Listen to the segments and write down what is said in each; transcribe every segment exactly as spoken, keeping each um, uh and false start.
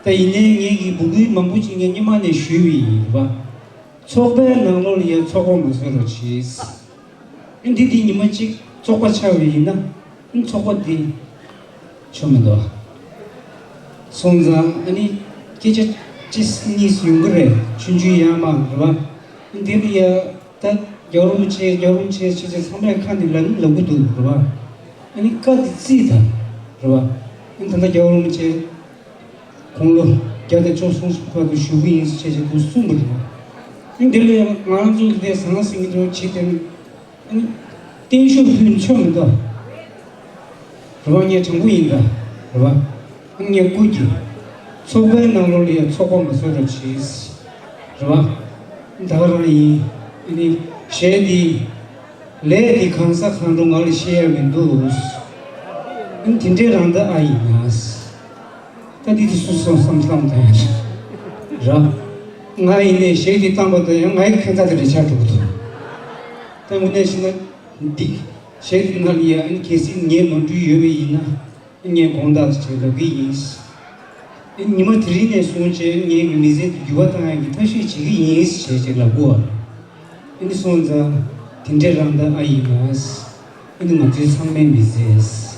ད་ཡིན་ནའི་ངེད་ཀྱི་འབོད་སྐུལ་མང་པོ་ཅིག་ངས་སྔོན་མ་ནས་ཞུས་པ་ཡིན་པ། ཚོགས་པའི་ནང་ལོགས་ལ་ཡ་ཚོགས་པ་མ་བཟོ་རོགས་གྱིས། ཨ་འདི་འདི་ཉི་མ་གཅིག་ཚོགས་པ་ཆགས་པ་ཡིན་ན་ཨ་ཚོགས་པ་འདི་ཆོ་མི་འདུག་སོང་ཙང་ཨ་ནི་སྐད་ཆ་གཅིག་གཉིས་ཡོང་གི་རེད། ཆུང་ཆུང་ཡང་མ་རེད་པ། ཨ་འདི་ལ་ཡ་ད་རྒྱལ་བ་རིན་པོ་ཆེ་རྒྱལ་བ་རིན་པོ་ཆེ་ཆེ་ཆེ་ཚང་མས་ཁ་ནས་ལབ་ལབ་གི་འདུག་རེད་པ། ཨ་ནི་བཀའ་འདི་བརྩིས་དང་རེད་པ། ཨ་ད་ལྟ་རྒྱལ་བ་རིན་པོ་ཆེ་དགུང་ལོ་བརྒྱ་དང་བཅུ་གསུམ་བར་དུ་བཞུགས་ཀྱི་ཡིན་ཟེར་བྱས་བྱས་འདུག་གསུངས་པ་རེད། ཨ་འདི་ལ་ང་རང་ཚོ་འདི་ཟང་ཟིང་གི་འདུག་བྱེད་དེ་ཨ་ནི་བརྟན་བཞུགས་ཕུལ་ཆོག་མི་འདུག་རེད་པ། ངས་དྲང་པོ་ཡིན་ད། རེད་པ། ཨ་ངས་བསྐུལ་གྱི། ཚོགས་པའི་ནང་ལོགས་ལ་ཡང་ཚོགས་པ་མ་བཟོ་རོགས་གྱིས། རེད་པ། ད་ག་རང་ཡིན། ཨ་ནི་གཞས་འདི། ལས་འདི་གང་ཟག་གང་རུང་ང་ལ་བཤད་ཡ་མི་འདུག་ཨ་ནི་དེ་འདྲའི་རང་ད་ཨ་ཡིན་ན། ད་འདི་དེ་སུ་སོང་བསམ་བསམ་དང་། ར། ང་ཡིན་ནའི་གཞས་འདི་བཏང་པ་དང་ཡང་ང་ཡི་ཁ་ཚ་དེ་རེ་ཆགས་འགྲོ་གི་འདུག་ད་དངོས་གནས་བཤད་ན་འདི་གཞས་འདི་ནང་ལ་ཡང་གལ་སྲིད་ངའི་ནོར་འཁྲུལ་ཡོད་པ་ཡིན་ན་ངས་དགོངས་དག་ཞེས་ལབ་ཀྱི་ཡིན། ཉི་མ་དེ་རིང་ནས་བཟུང་བྱས་ངའི་མི་ཚེ་འདི་འགྱུར་བ་བཏང་ཡག་གི་ཐབས་ཤེས་བྱེད་ཀྱི་ཡིན་ཞེས་ཅིག་ལབ་གོ། ཨ་ནི་སོང་ཙང་དེ་འདྲའི་རང་ད་ཨ་ཡིན་ན། ཨ་ནི་ང་ཚོའི་ཚང་མའི་མི་ཚེ།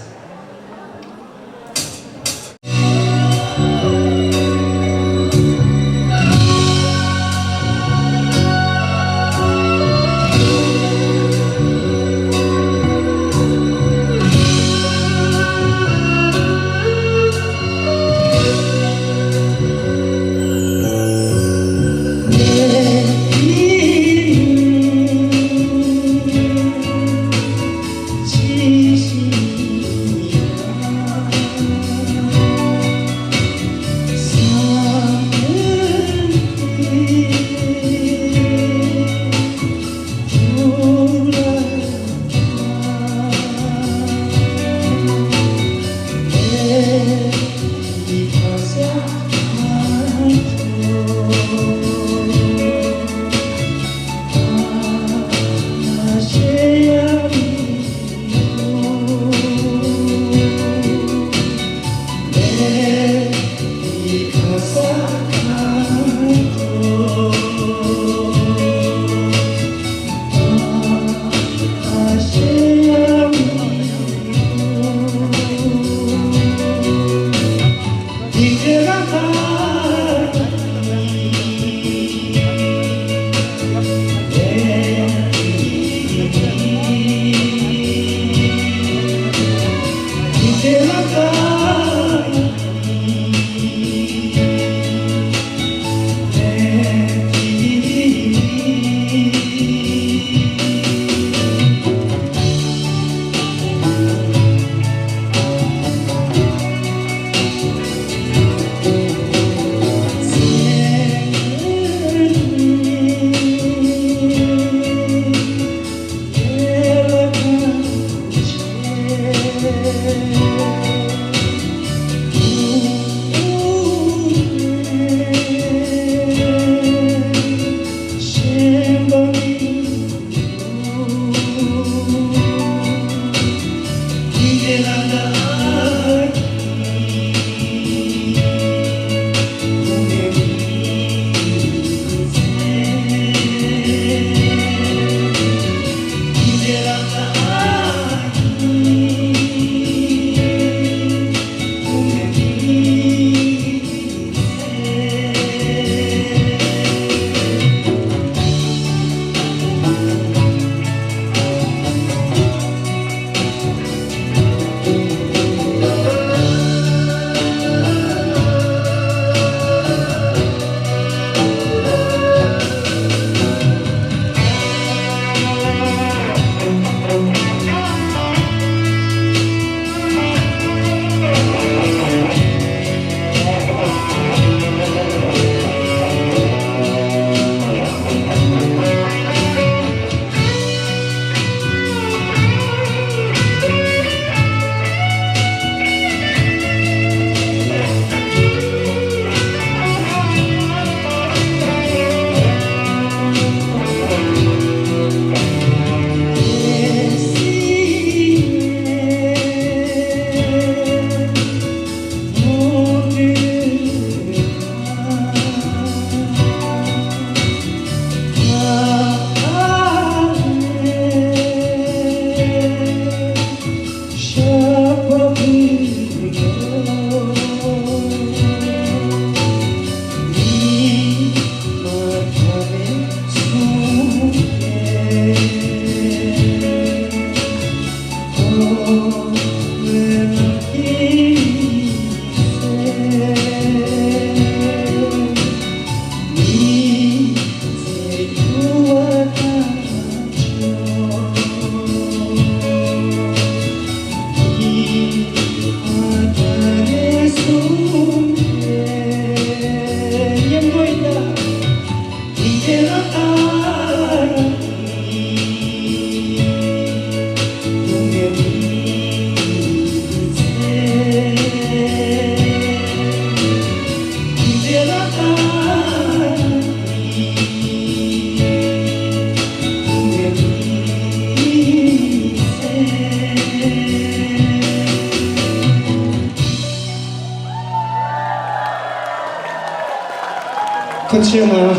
ཐུགས་རྗེ་ཆེ་གནང་།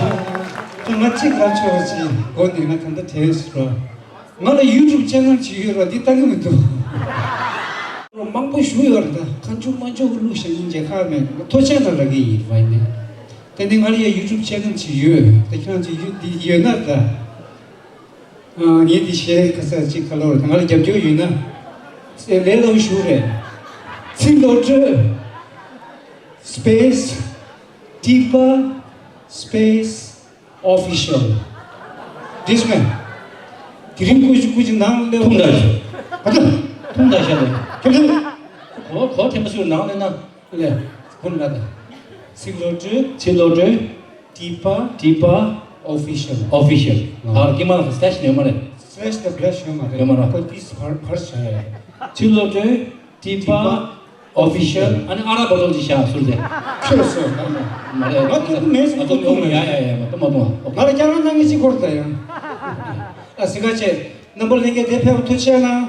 ད་ང་གཅིག་ལབ་ཆོག་པ་ཅིག་མགོ་ནས་ང་ད་ལྟ་དྲན་སོང་ར། ང་ལ་ཡུ་ཊུབ་ཆེ་ནལ་ཅིག་ཡོད་ར། འདི་ལྟ་གི་མི་འདུག་རོ་མང་པོ་ཞུ་ཡོད་ར། ད་ཁ་མཆུ་མ་མཆུ་གི་ལུགས་ཤ་ཉིན་རྗེས་ཁ་མེད། ཐུགས་རྗེ་ཆེ་གནང་ལབ་ཀྱི་ཡིན་པ་ཡིན་ནས། དེ་ནི་ང་ལ་ཡ་ཡུ་ཊུབ་ཆེ་ནལ་ཅིག་ཡོད། ད་ཁྱེད་རང་ཚོ་ཡུ་འདི་ཡོད་ན་ད། ཨ། ངས་འདི་བཤད་ཁ་ས་ཅིག་ཁ་ལོ་ར། ད་ང་ལ་རྒྱབ་སྐྱོར་ཡོད་ན། ཨེ། ལས་སླ་པོ་ཞུ་རེད། ཚེ་བློ་གྲོས་སི་པེ་སི་ཊི་པ་སི་པེ་སི་ཨོ་ཕི་ཤལ། འགྲིག་མེད། དེ་རིང་སྐུ་མཁྱེན་སྐུ་མཁྱེན་ནང་སླེབས། ཐུང་དྲགས་ཤག་ཨ་ད། ཐུང་དྲགས་ཤག་ལས། ཁྱོད་ཚོ། གོ་གོ་ཐེངས་མ་ཞུ་ནང་སླེབས་ན་ལས། ཁོ་ན་ད། ཚེ་བློ་གྲོས། ཚེ་བློ་གྲོས། ཊི་པ། ཊི་པ། ཨོ་ཕི་ཤལ། ཨོ་ཕི་ཤལ། ཨ། ཨ་ར་ཀི་མ་ལ་སི་ལེ་ཤི་ཡོད་མ་རེད། སི་ལེ་ཤི་དང་སི་ལེ་ཤི་ཡོད་མ་རེད། ཡོད་མ་རེད། ཁོ་ཏིས་ཕར་ཕར་བྱས། ཚེ་བློ་གྲོས། ཊི་པ། ཨོ་ཕི་ཤལ། ཨ་ནི་ཨ་ར་བ་ཏོ་ཅིག་བཞག་ཟུར་དེ། ཁྱོད་སོ། མ་རེད། ང་ཐུག་གི་མེད་ཟེར། ང་ཐུག་གི་མེད། ཡ་ཡ་ཡ། མ་གཏོགས་མ་གཏོགས། ང་ལ་སྐྱག་རང་གནང་གི་ཅིག་སྐོར་ད་ཡང་། ཨ། སི་ཀ་ཆེ། རྣམ་པ་ལྷན་རྒྱས་དེ་ཕེབས་ཐུགས་རྗེ་གནང་།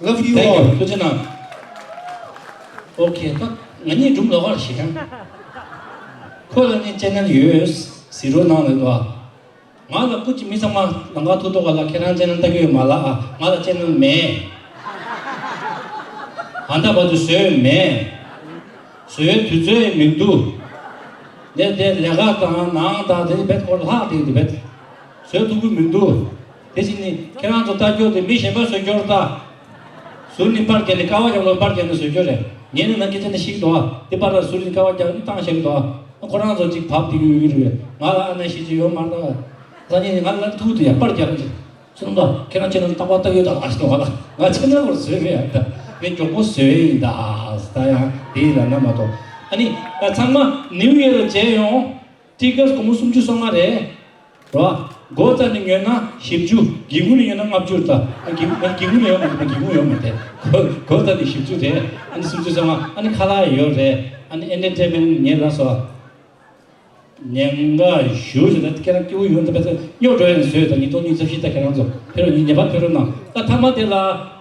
Love you all. Thank you. ཐུགས་རྗེ་གནང་། ཨོ་ཁེ། ད་ང་གཉིས་སྒྲུང་ལོགས་ཀར་བཤད་ཀྱང་། ཁོ་ལ་ནི་ཅེ་ནལ་ཡོད། ཟི་རོ་ནང་ལ་འདུག་ང་ལ་སྐུ་མཁྱེན་མི་ཚང་མ་ལམ་ཁ་ཐུག་ཐུག་ག་ལ་ཁྱེད་རང་ཅེ་ནལ་ལྟ་གི་ཡོད་མ་ལབ་ཨ། ང་ལ་ཅེ་ནལ་མེད། ད་ལྟ་བར་དུ་བཟོས་མེད། བཟོའི་དུས་ཚོད་མི་འདུག་ནས་དེ་ལས་ཀ་དང་ནང་དང་དེ་རྦད་ཁོ་ལྷག་དེ་རྦད་བཟོ་ཐུབ་ཀྱི་མི་འདུག་དེ་བཞིན་ནི་ཁྱེད་རང་ཚོ་ལྟ་སྐྱོར་དེ་མི་གཞན་པ་བཟོ་སྐྱོར་ད། ཟུར་ནི་པར་རྒྱག་ནི། ཀ་བ་རྒྱབ་ལོགས་པར་རྒྱག་ནི་བཟོ་སྐྱོར་རེད། ངས་ནི་ནང་གི་ཚེ་ནི་ཤིག་འདུག་ཨ། དེ་པར་ལ་ཟུར་ནི་ཀ་བ་རྒྱག་ནི་བཏང་བཞག་གི་འདུག་ཨ། ཁོ་རང་ཚོ་གཅིག་བབས་དེ་གི་ཡོད་ཀྱི་རེད། ང་ལ་ཨ་ན་ཤི་ཅི་ཡོད་མ་རེད། ད་ནི་ང་ལ་ཐུག་དེ་ཡ་པར་རྒྱག་གི་ཅི་སོང་ད། ཁྱེད་རང་ཁྱེད་རང་ལྟ་བ་ལྟ་ཡོད་ད་ཨ་ཤི་ང་ལ། ང་ཁྱེད་རང་བར་བཟོས་མེད་ཡ། ད་ངས་མགྱོགས་པོ་བཟོས་ཡིན་ད། ད་ཡང་དེ་ཡིན་ལ་ན་མ་གཏོགས། ཨ་ནི་ད་ཚང་མ་ནིའུ་ཡོག་ལ་མཇལ་ཡོང་། ཊི་ཀེཊ་སྒོར་མོ་སུམ་ཅུ་སོ་ལྔ་རེད། རོ། སྒོ་རྩ་ནས་ཉོས་ན་བཞི་བཅུ། སྒེའུ་ཁུང་ནས་ཉོས་ན་ལྔ་བཅུ་ད། སྒེའུ་སྒེའུ་ཁུང་ནས་ཡོང་མ་ཐུབ་ན་སྒེའུ་ཁུང་ཡོང་མ་ཐུབ། སྒོ་སྒོ་རྩ་ནས་བཞི་བཅུ་རེད། ཨ་ནི་སུམ་ཅུ་སོ་ལྔ། ཨ་ནི་ཁ་ལག་ཡོད་རེད། ཨ་ནི་ཨེན་ཊར་ཊེན་མེན་ཊི་ཉེ་ལ་སོ། ཉེན་ཁ་ཞུ་ཞུ་ན་ཁྱེད་རང་སྐྱིད་པོ་ཡོང་ཐུབ་པ་ཚོ་རྙོག་འགྲོ་ཡོང་བཟོས་དང་། ཉིས་སྟོང་ཉི་ཤུ་རྩ་བཞི་ད་ཁྱེད་རང་ཚོ་ཕེབས་རོགས་གནང་། ཉེ་བར་ཕེབས་རོགས་གནང་། ད་མཐའ་མ་དེ་ལ་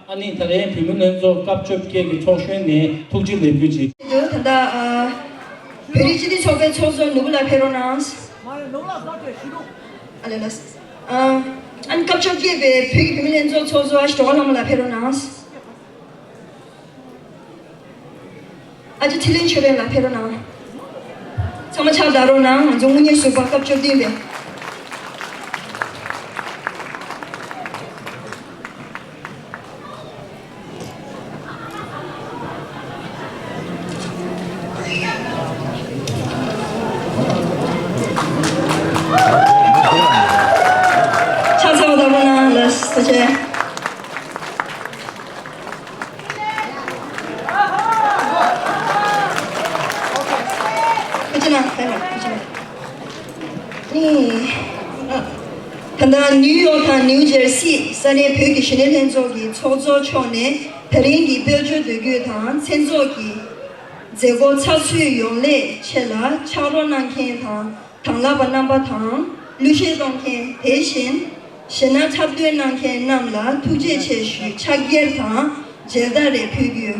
ཨ་ནི་ད་རེས་བུད་མེད་ལྷན་ཚོགས་སྐབས་བཅོ་བརྒྱད་ཀྱི་ཚོགས་གཞོན་ནས་ཐུགས་རྗེ་ལེགས་འབུལ་ཅིག་ད་ལྟ་ཨ་བོད་རིགས་སྤྱི་མཐུན་ཚོགས་པའི་ཚོགས་གཙོ་ནོར་བུ་ལགས་ཕེབས་རོགས་གནང་། ཨ་ལེ་ལགས། ཨ་ཨ་ནི་སྐབས་བཅོ་བརྒྱད་པའི་བོད་ཀྱི་བུད་མེད་ལྷན་ཚོགས་ཚོགས་གཙོ་ཨ་ཞེ་སྒྲོལ་དཀར་ལྷ་མོ་ལགས་ཕེབས་རོགས་གནང་། ཨ་ཅེ་ཚེ་རིང་ཆོས་སྒྲོན་ལགས་ཕེབས་རོགས་གནང་། ཚང་མ་ཕྱག་བརྡབ་རོགས་གནང་། ང་ཚོ་དངུལ་གཉེར་ཟུར་པ་སྐབས་བཅུ་བདུན་པའི། ཕྱག་འཚལ་བ་བརྡབ་རོགས་གནང་། ལགས་སོ་ཆེ། ཁ་ཆེ་ན་ཁ་ཡ་ཁ་ཆེ་ན། ནི། ཨ། ད་ལྟ་ནིའུ་ཡོག་དང་ནིའུ་ཇར་སི་ས་གནས་བོད་ཀྱི་གཞོན་ནུ་ལྷན་ཚོགས་ཀྱི་ཚོགས་གཙོ་མཆོག་ནས་ད་རིང་གི་དཔལ་འབྱོར་འདོད་རྒུ་དང་མཚན་ཚོགས་ཀྱི་མཛད་སྒོ་ཚགས་ཚུད་ཡོང་སླད་ཆེད་ལ་ཕྱག་རོགས་གནང་མཁན་དང་། དང་བླངས་པ་རྣམ་པ་དང་། གླུ་གཞས་གཏོང་མཁན། དེ་བཞིན་གཞས་སྣ་འཁྲབ་སྟོན་གནང་མཁན་རྣམས་ལ་ཐུགས་རྗེ་ཆེ་ཞུའི་ཕྱག་འཁྱེར་དང་མཇལ་དར་རེ་ཕུལ་རྒྱུ།